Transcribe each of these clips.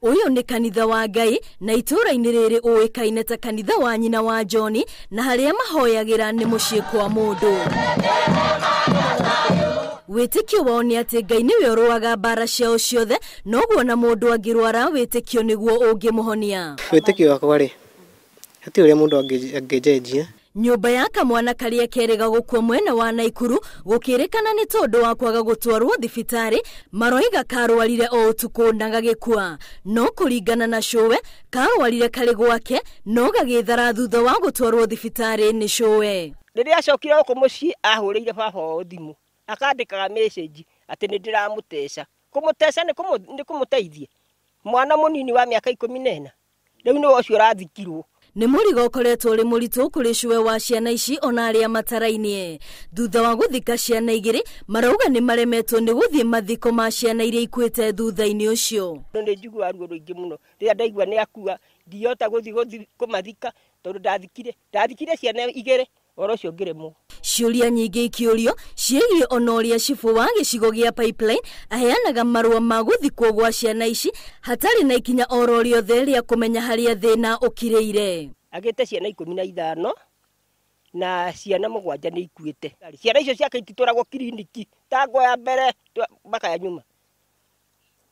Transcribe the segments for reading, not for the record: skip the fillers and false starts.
Ũyũ nĩ kanitha wa Ngai na itũũra-inĩ rĩrĩ ũĩkaine ta kanitha wa nyina wa John, na harĩa mahoyagĩra nĩ mũciĩ kwa mũndũ. Wĩtĩkio wao nĩ atĩ Ngai nĩwe ũrũaga mbara ciao ciothe, noguo na mũndũ angĩrwara wĩtĩkio nĩguo ũngĩmũhonia. Wĩtĩkio wakwa rĩ, hatirĩ ũrĩa mũndũ angĩnjenjia. Nyũmba ya kamwana karĩa kerĩga gũkua mwena wa Naikuru gũkĩrĩkana nĩ tondũ wa kwaga gũtwarwo thibitarĩ, maroiga karwarire o ũtukũ na gagĩkua. No kũringana na cũwe, karwarire karĩ gwake no gagĩthara thutha wa gũtwarwo thibitarĩ nĩ cũwe. Rĩrĩa acokire gũkũ mũciĩ ahũrĩire baba wao thimũ, akandĩkaga message atĩ nĩ ndĩramũteca. Kũmũteca nĩ kũmũteithia. Mwana mũnini wa mĩaka 14, rĩu nĩwe ũcio ũrathikirwo. Nĩ mũrigo ũkoretwo ũrĩ mũritũ kũrĩ cũwe wa ciana ici ona arĩa matarainie. Thutha wa gũthika ciana igĩrĩ, marauga nĩ maremetwo nĩ gũthiĩ mathiko ma ciana iria ikuĩte thutha-inĩ ũcio. Nĩ njiguaga ruo rũingĩ mũno rĩrĩa ndaigua nĩ akua, ndihota gũthiĩ kũmathika tondũ ndathikire ciana igĩrĩ, ũhoro ũcio ngĩremwo. Ciũria nyingĩ ikĩũrio ciĩgiĩ ona ũrĩa cibũ wa gĩcigo gĩa Pipeline aheanaga marũa ma gũthikwo gwa ciana ici hatarĩ na ikinya oro rĩothe rĩa kũmenya harĩa thĩna ũkirĩire. Agĩte ciana 15 na ciana 7 nĩ ikuĩte. Ciana icio ciake ititwaragwo kiriniki tango ya mbere mpaka ya nyuma,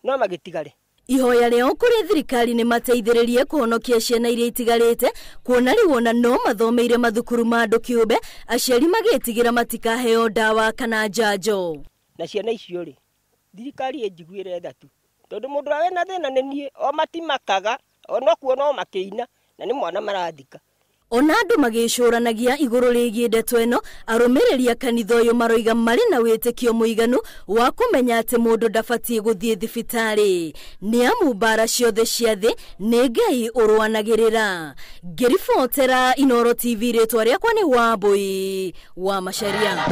no magĩtigare. Ihoya rĩao kũrĩ thirikari nĩ mateithĩrĩrie kũhonokia ciana iria itigarĩte, kuona rĩu ona no mathomeire mathukuru ma andũ kĩũmbe, aciari magĩtigĩra matikaheo ndawa kana njanjo. Na ciana icio rĩ, thirikari ĩnjiguĩre tha tu, tondũ mũndũ ũrĩa wĩna thĩna nĩ niĩ, o matimakaga, ona kuo no makĩina, na nĩ mwana marathika. Ona andũ magĩcũranagia igũrũ rĩgiĩ ndeto ĩno, arũmĩrĩri a kanitha ũyũ maroiga marĩ na wĩtĩkio mũiganu wa kũmenya atĩ mũndũ ndabatiĩ gũthiĩ thibitarĩ, nĩ amu mbara ciothe cia thĩ nĩ Ngai ũrũanagĩrĩra. Ngĩribotera Inooro TV, rĩtwa rĩakwa nĩ Wambui wa Macharia.